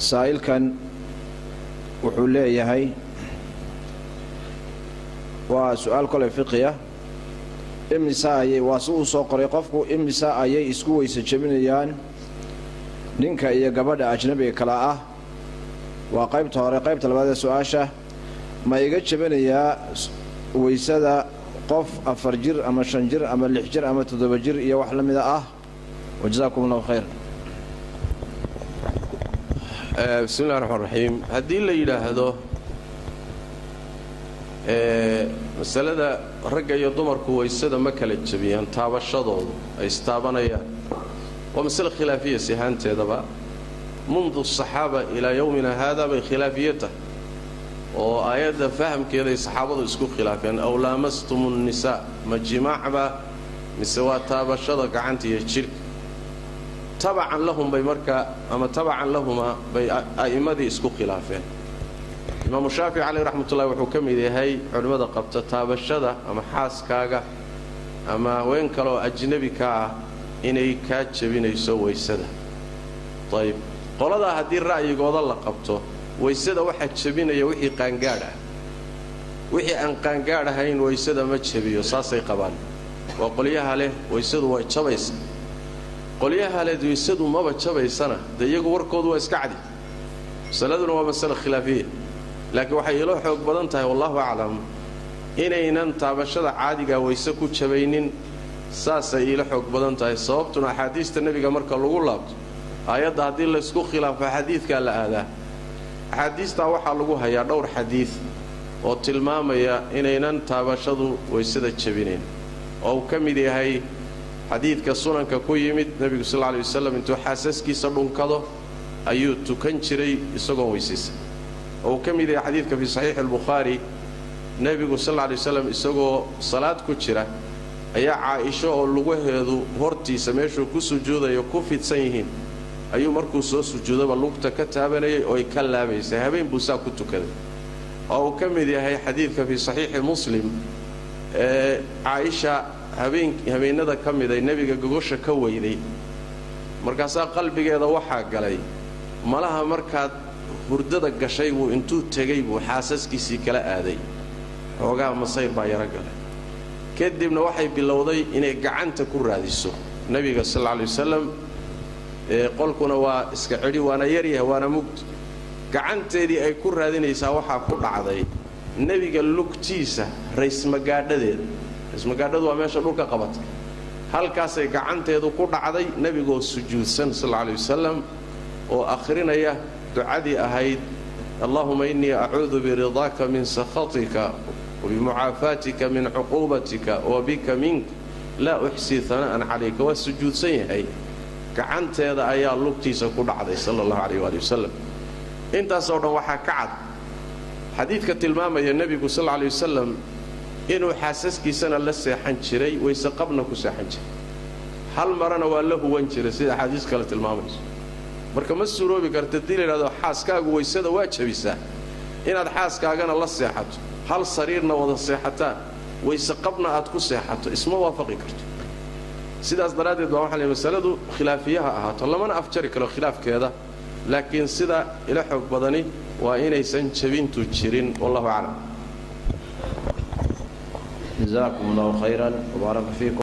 Saa'ilkan wuxuu leeyahay, waa su-aal koley fiqiya, imisa ayay, waa si uu soo qoray qofku, imisa ayay isku weyse jebinayaan ninka iyo gabadha ajnabiga kale ah? Waa qaybta hore. Qaybta labaad ee su-aasha: ma iga jebinayaa weysada qof 4 jir ama 5 jir ama 6 jir ama 7 jir iyo wax la mida ah? Wajazaakum allahu khayr. Bismi illahi raxmaan raxiim. Haddii la yidhaahdo masalada ragga iyo dumarku waysada ma kala jebiyaan taabashadoodu ay istaabanayaan, waa masale khilaafiya sihaanteedaba. Mundu asaxaaba ilaa yowmina haada bay khilaafiye tahay, oo aayadda fahamkeeday saxaabadu isku khilaafeen. Aw laamastum nnisaa, ma jimaacba mise waa taabashada gacanta iyo jidhka? Tabacan lahum bay markaa, ama tabacan lahuma bay a'immadii isku khilaafeen. Imaamu Shaafici caleyh raxmatullahi wuxuu ka mid yahay culimmada qabta taabashada ama xaaskaaga ama haween kale oo ajnebi ka ah inay kaa jebinayso waysada. Ayib, qoladaa haddii ra'yigooda la qabto, waysada waxaa jebinaya wixii qaangaadh ah, wixii aan qaangaadh ahayn waysada ma jebiyo, saasay qabaan. Waa qolyaha leh waysadu way jabaysa. Qolyaha leh waysadu maba jabaysana, dee iyagu warkoodu waa iska cadi. Masaladuna waa masale khilaafiya, laakiin waxay ilo xoog badan tahay, wallahu aclam, inaynan taabashada caadigaa wayse ku jabaynin. Saasay iila xoog badan tahay. Sababtuna axaadiista nebiga marka lagu laabto, aayadda haddii laysku khilaafo xadiidkaa la aadaa. Axaadiistaa waxaa lagu hayaa dhowr xadiid oo tilmaamaya inaynan taabashadu waysada jabinayn, oo uu ka mid yahay xadiidka sunanka ku yimid, nebigu sal alla lay wasalam intuu xaasaskiisa dhunkado ayuu tukan jiray isagoon weysaysan. Oo uu ka mid yahay xadiidka fii saxiixi albukhaari, nebigu sal alla lay waslam isagoo salaad ku jira ayaa Caaisho oo lugaheedu hortiisa meeshuu ku sujuudayo ku fidsan yihiin ayuu markuu soo sujuudaba lugta ka taabanayay oo ay ka laabaysay. Habeen buu saa ku tukaday. Oo uu ka mid yahay xadiidka fii saxiixi Muslim ee Caaisha habeenada ka miday nebiga gogosha ka weyday, markaasaa qalbigeeda waxaa galay malaha markaad hurdada gashay buu intuu tegey buu xaasaskiisii kala aaday, xoogaa masayr baa yaro galay. Kadibna waxay bilowday inay gacanta ku raadiso nebiga sal alla alay wasalam. Qolkuna waa iska cidhi, waana yaryahay, waana mugd. Gacanteedii ay ku raadinaysaa waxaa ku dhacday nebiga lugtiisa raysmagaadhadeeda. Raysmagaadhadu waa meesha dhulka qabata. Halkaasay gacanteedu ku dhacday nebigoo sujuudsan sal alla alay wasalam oo akhrinaya ducadii ahayd allahuma innii acuudu biridaaka min sakhatika wabimucaafaatika min cuquubatika wa bika mink laa uxsii hana'an calayka. Waa sujuudsan yahay, gacanteeda ayaa lugtiisa ku dhacday sala allahu calayh waali wasalam. Intaasoo dhan waxaa ka cad xadiidka tilmaamaya nebigu sal alla alay wasalam inuu xaasaskiisana la seexan jiray, wayse qabna ku seexan jiray, hal marana waa la huwan jiray sida axaadiis kale tilmaamayso. Marka ma suuroobi karta haddii la yidhahdo xaaskaagu waysada waa jabisaa inaad xaaskaagana la seexato, hal sariirna wada seexataan, wayse qabna aad ku seexato, isma waafaqi karto. Sidaas daraaddeed baa waxaa la masaladu khilaafiyaha ahaato, lamana afjari karo khilaafkeeda, laakiin sida ila xoog badani waa inaysan jabintu jirin. Wallahu aclam. Jazaakum allahu khayran wbaaraka fiikum.